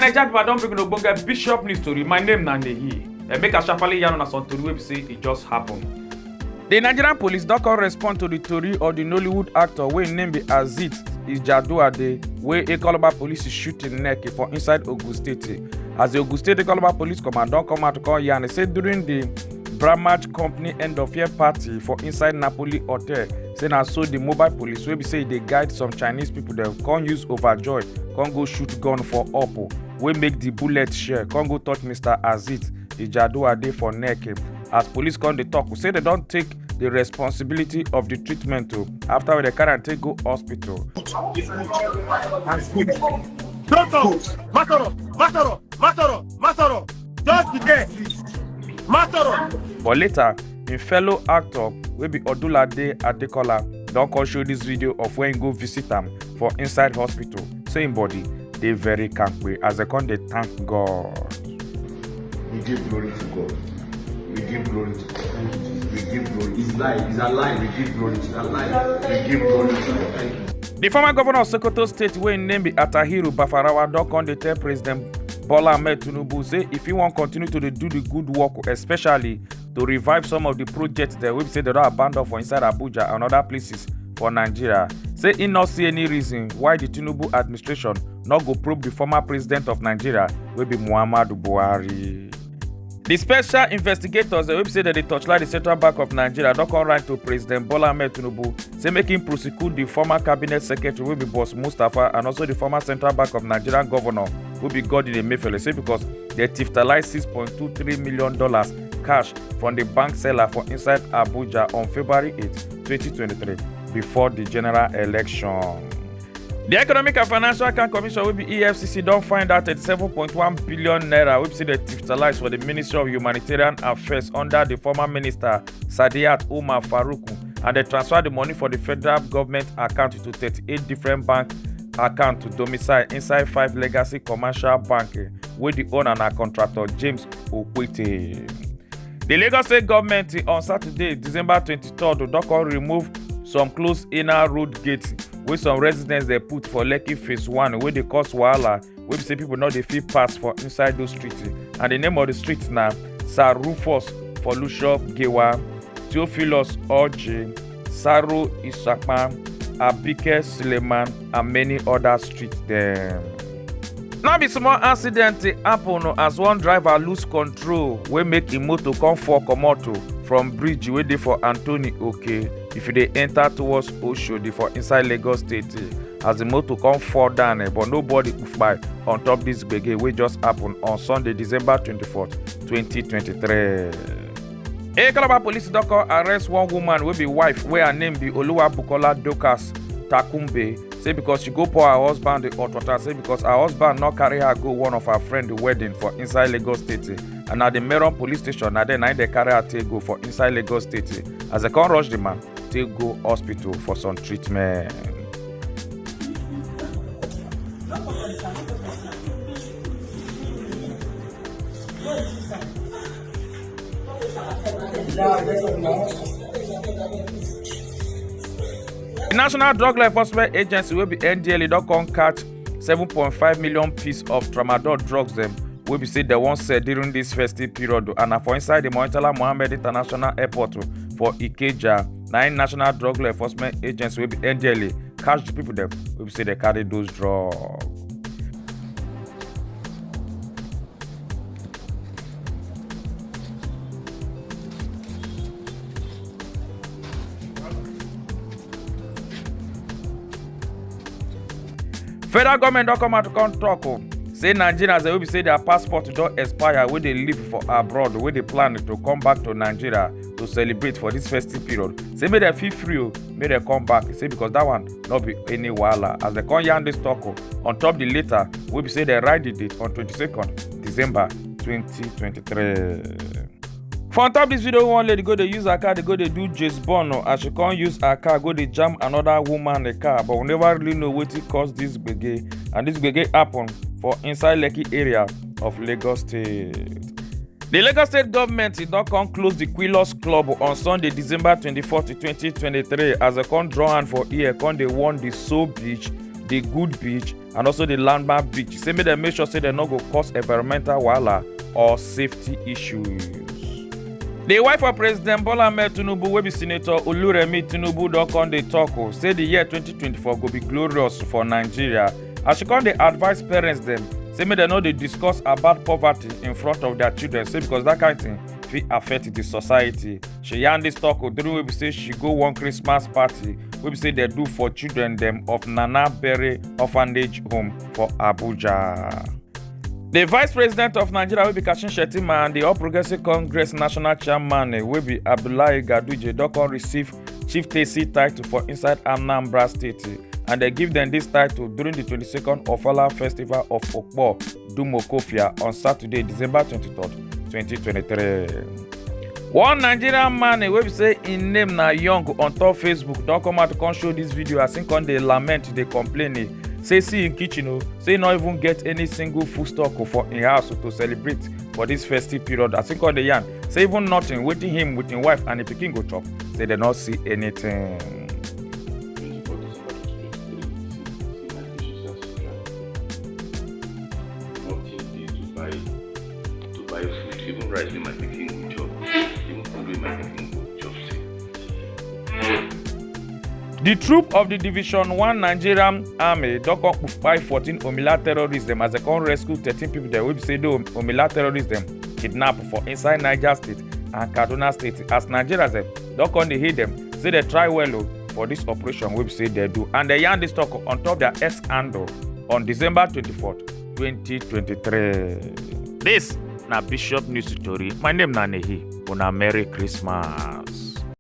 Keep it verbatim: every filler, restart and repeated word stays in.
Naija pipo, I don bring una ogbonge bishop news tori. My name na Nehi. Eh, make I sharparly yarn una some tori wey be say e just happen. The Nigerian police don come respond to the tori of the Nollywood actor wey im name be Azeez Ijaduade, wey Ekoloba police shoot im neck for inside Ogun State. As the Ogun State Ekoloba police command don come out to come yarn say during the Bramage company end of year party for inside Napoli hotel, say na so the mobile police wey be say e dey guide some Chinese people dem come use overjoy come go shoot gun for up, wey make the bullet share come go touch Mister Azeez Ijaduade for neck. As police come dey talk, say dem don take the responsibility of the treatment o, after wey dem carry am take go hospital. Doctor, Masoro, Masoro, Masoro, Masoro, just be there. Masoro. But later, im fellow actor wey be Odulade Adekola don come show this video of when im go visit am for inside hospital, say im body dey very kampe as dem come dey thank God. We give glory to God. We give glory to God. We give glory. He's life. He's alive. We give glory to God. Alive. We give glory to God. Thank you. The former governor of Sokoto State, wey im name be Atahiru Bafarawa, don come dey tell President Bola Ahmed Tinubu say if he wan continue to dey do the good work, especially to revive some of the projects dem wey be say dem don abandon for inside Abuja and other places for Nigeria, say he no see any reason why the Tinubu administration no go probe the former president of Nigeria, wey be Muhammadu Buhari. The special investigators dem wey be say dem dey torchlight the Central Bank of Nigeria don come write to President Bola Ahmed Tinubu say make him prosecute the former cabinet secretary wey be Boss Mustapha and also the former Central Bank of Nigeria governor wey be Godwin Emefiele, say because dem thiftalize six point two three million dollars cash from the bank seller for inside Abuja on February eight, twenty twenty-three, before the general election. The Economic and Financial Crime Commission wey be E F C C don find out thirty-seven point one billion naira wey be say dem thiftalize for the Ministry of Humanitarian Affairs under the former minister Sadiat Umar Faruku, and dem transfer the money for the federal government account to thirty-eight different bank account to domicile inside five legacy commercial bank, eh, wey the owner na contractor James Okwete. The Lagos State government on Saturday, December twenty-third, don come remove some closed inner road gate wey some residents dey put for Lekki Phase One, wey dey cause wahala, wey be say people no dey fit pass for inside those streets. And the name of the street na Sir Rufus Folusho Gewa, Theophilus Orji, Saro Isakpa, Abike Suleiman, and many other streets dem. No be small accident dey happen as one driver lose control wey make im motor come fall comot o from bridge wey dey for Anthony Oke if you dey enter towards Oshodi for inside Lagos State, eh, as the motor come fall down, eh, but nobody kpai on top this gbege wey just happen on Sunday, December twenty-fourth, twenty twenty-three. Calabar police don come arrest one woman wey be wife wey her name be Oluwabukola Dorcas Takumbe, say because she go pour her husband the hot water, say because her husband no carry her go one of her friend wedding for inside Lagos State, eh, and na the Meron police station na there na im dey carry her take go for inside Lagos State, eh, as dem come rush the man take go hospital for some treatment. The National Drug Law Enforcement Agency wey be N D L E don come catch seven point five million piece of tramadol drugs dem wey be say dem wan sell during this festive period, and na for inside the Murtala Mohammed International Airport for Ikeja. Na im National Drug Law Enforcement Agency wey be N D L E catch the people dem wey be say dem carry those drugs. Federal government don come out to come talk o, say Nigerians wey be say their passport don expire, wey dey live for abroad, wey dey plan to come back to Nigeria to celebrate for this festive period, say make dem feel free o, make dem come back. Say because that one no be any wahala, as dem come yarn this talk o on top the letter wey be say dem write the date on twenty-second December twenty twenty-three. For on top this video, one lady go dey use her car, dey go dey do James Bond, no, as she come use her car go dey jam another woman the car, but we never really know wetin cause this gbege, and this gbege happen for inside Lekki area of Lagos State. The Lagos State government, e don come close the Quillos Club on Sunday, December twenty-fourth, twenty twenty-three, as dem come draw hand for ear, come dey warn the Soul Beach the Good Beach, and also the Landmark Beach. Say make dem make sure say dem no go cause environmental wahala or safety issues. The wife of President Bola Ahmed Tinubu, wey be Senator Oluremi Tinubu, don come dey talk o, say the year twenty twenty-four go be glorious for Nigeria. As she come dey advise parents dem, say make dem no dey discuss about poverty in front of their children, say because that kind thing fit affect the society. She yarn this talk o during wey be say she go one Christmas party wey be say dem do for children dem of Nana Bere Orphanage Home for Abuja. The Vice President of Nigeria, wey be Kashim Shettima, and the All Progressive Congress National Chairman, eh, wey be Abdullahi Ganduje, don come receive chieftaincy title for inside Anambra State, eh, and dem give dem this title during the twenty-second Ofala Festival of Okpo Dumokofia on Saturday, December twenty-third, twenty twenty-three. One Nigerian man, eh, wey be say im name na Young, on top Facebook, don come out to come show this video as im come dey lament, dey complain, eh, say see im kitchen o, say e no even get any single foodstuff for im house to celebrate for this festive period. As im come dey yarn, say even nothing wetin him with im wife and im pikin go chop, say dem no see anything. Nothing dey to buy, to buy food. Even rice wey my pikin go chop, even food wey my pikin go chop sef. The troop of the Division One Nigerian Army don come kpai fourteen Omila terrorists dem as dem come rescue thirteen people dem wey be say the Omila terrorists dem kidnap for inside Niger State and Kaduna State, as Nigerians dem don come dey hail dem, say dem try well o for this operation wey be say dem do, and dem yarn this talk on top their X handle on December twenty-fourth, twenty twenty-three. This na Bishop News Tori. My name na Nehi. Una Merry Christmas.